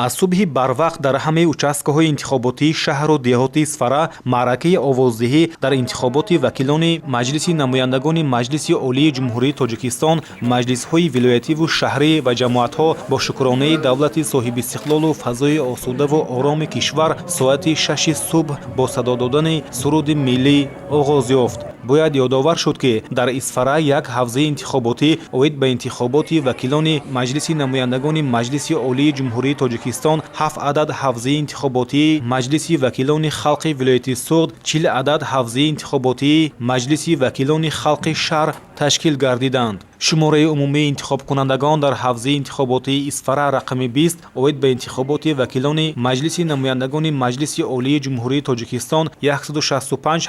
Аз субҳи барвақт дар ҳамаи участкаҳои интихоботии шаҳру деҳоти Исфара маъракаи овоздиҳӣ дар интихоботи вакилони Маҷлиси намояндагони Маҷлиси Олии Ҷумҳурии Тоҷикистон, маҷлисҳои вилоятиву шаҳрӣ ва ҷамоатҳо бо шукронаи давлати соҳибистиқлолу фазои осудаву ороми кишвар соати 6-и субҳ бо садо додани суруди миллӣ оғоз ёфт. Бояд ёдовар шуд, ки дар Исфара як ҳавзаи интихоботӣ оид ба интихоботи вакилони Маҷлиси намояндагони Маҷлиси Олии Ҷумҳурии Тоҷикистон, ҳафт адад ҳавзаи интихоботии Маҷлиси вакилони халқи вилояти Суғд, 40 адад ҳавзаи интихоботии Маҷлиси вакилони халқи шаҳр ташкил гардиданд. Шумораи умумии интихобкунандагон дар ҳавзаи интихоботии Исфара рақами 20 оид ба интихоботи вакилони Маҷлиси намояндагони Маҷлиси Олии Ҷумҳурии Тоҷикистон 165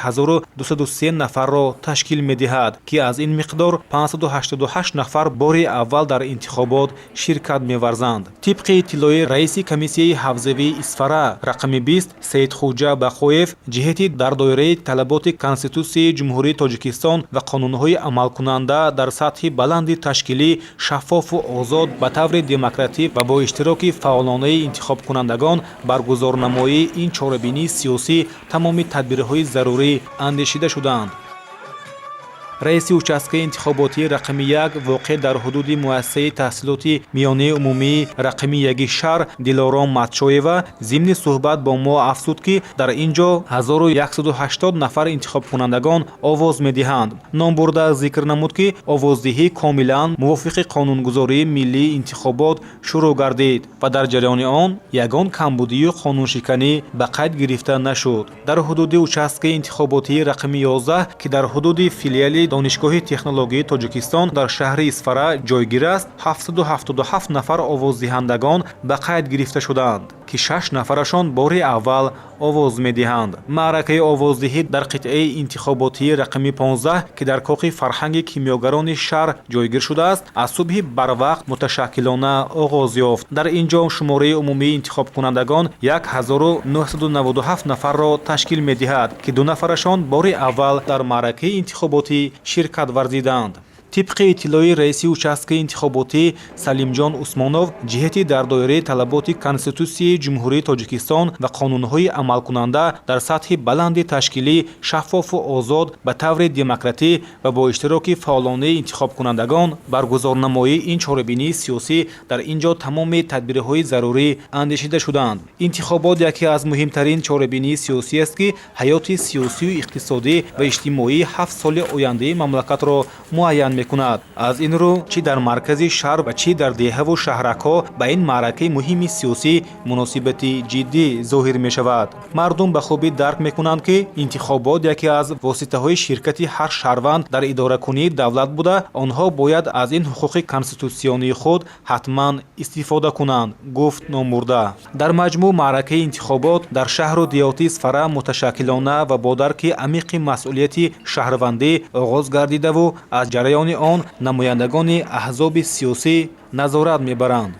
203 нафарро ташкил медиҳад, ки аз ин миқдор 588 нафар бори аввал дар интихобот ширкат меварзанд. Тибқи иттилои раиси комиссияи ҳавзавии Исфара рақами 20 Саидхуҷа Бақоев, ҷиҳати дар доираи талаботи Конститутсияи Ҷумҳурии Тоҷикистон ва қонунҳои амалкунанда дар сатҳи баланди ташкилӣ, шаффофу озод, ба таври демократӣ ва бо иштироки фаъолонаи интихобкунандагон баргузорнамоии ин чорабинии сиёсӣ тамоми тадбирҳои зарурӣ андешида шудаанд. Раиси участкаи интихоботии рақами 1, воқеъ дар ҳудуди муассисаи таҳсилоти миёнаи умумии рақами 1-и шаҳр, Дилором Матшоева зимни суҳбат бо мо афзуд, ки дар ин ҷо 1180 нафар интихобкунандагон овоз медиҳанд. Номбурда зикр намуд, ки овоздиҳӣ комилан мувофиқи қонунгузории миллии интихобот шурӯъ гардид ва дар ҷараёни он ягон камбудию қонуншиканӣ ба қайд гирифта нашуд. Дар ҳудуди участкаи интихоботии рақами 11, ки дар ҳудуди филиали Донишгоҳи технологияи Тоҷикистон дар шаҳри Исфара ҷойгир аст, 777 нафар овоздиҳандагон ба қайд гирифта шудаанд, ки шаш нафарашон бори аввал овоз медиҳанд. Маъракаи овоздиҳӣ дар қитъаи интихоботии рақами 15, ки дар коқи фарҳанги кимиёгарони шаҳр ҷойгир шудааст, аз субҳи барвақт муташаккилона оғоз ёфт. Дар ин ҷо шумораи умумии интихобкунандагон 1997 нафарро ташкил медиҳад, ки ду нафарашон бори аввал дар маъракаи интихоботӣ ширкат варзиданд. Тибқи иттилои раиси участкаи интихоботӣ Салимҷон Усмонов, ҷиҳати дар доираи талаботи Конститутсияи Ҷумҳурии Тоҷикистон ва қонунҳои амалкунанда дар сатҳи баланди ташкилӣ, шаффофу озод, ба таври демократӣ ва бо иштироки фаъолонаи интихобкунандагон баргузорнамоии ин чорабинии сиёсӣ дар ин ҷо тамоми тадбирҳои зарурӣ андешида шудаанд. Интихобот яке аз муҳимтарин чорабинии сиёсӣ аст, ки ҳаёти сиёсию иқтисодӣ ва иҷтимоии 7 соли ояндаи мамлакатро муайян мекунад. Аз ин рӯ, чӣ дар маркази шаҳр ва чӣ дар деҳаву шаҳракҳо ба ин маъракаи муҳими сиёсӣ муносибати ҷиддӣ зоҳир мешавад. Мардум ба хубӣ дарк мекунанд, ки интихобот яке аз воситаҳои ширкати ҳар шаҳрванд дар идоракунии давлат буда, онҳо бояд аз ин ҳуқуқи конститутсионии худ ҳатман истифода кунанд, гуфт номбурда. Дар маҷмӯъ, маъракаи интихобот дар шаҳру деҳоти Исфара муташаккилона ва бо дарки амиқи масъулияти шаҳрвандӣ оғоз гардидаву аз ҷараёни он намояндагони аҳзоби сиёсӣ назорат мебаранд.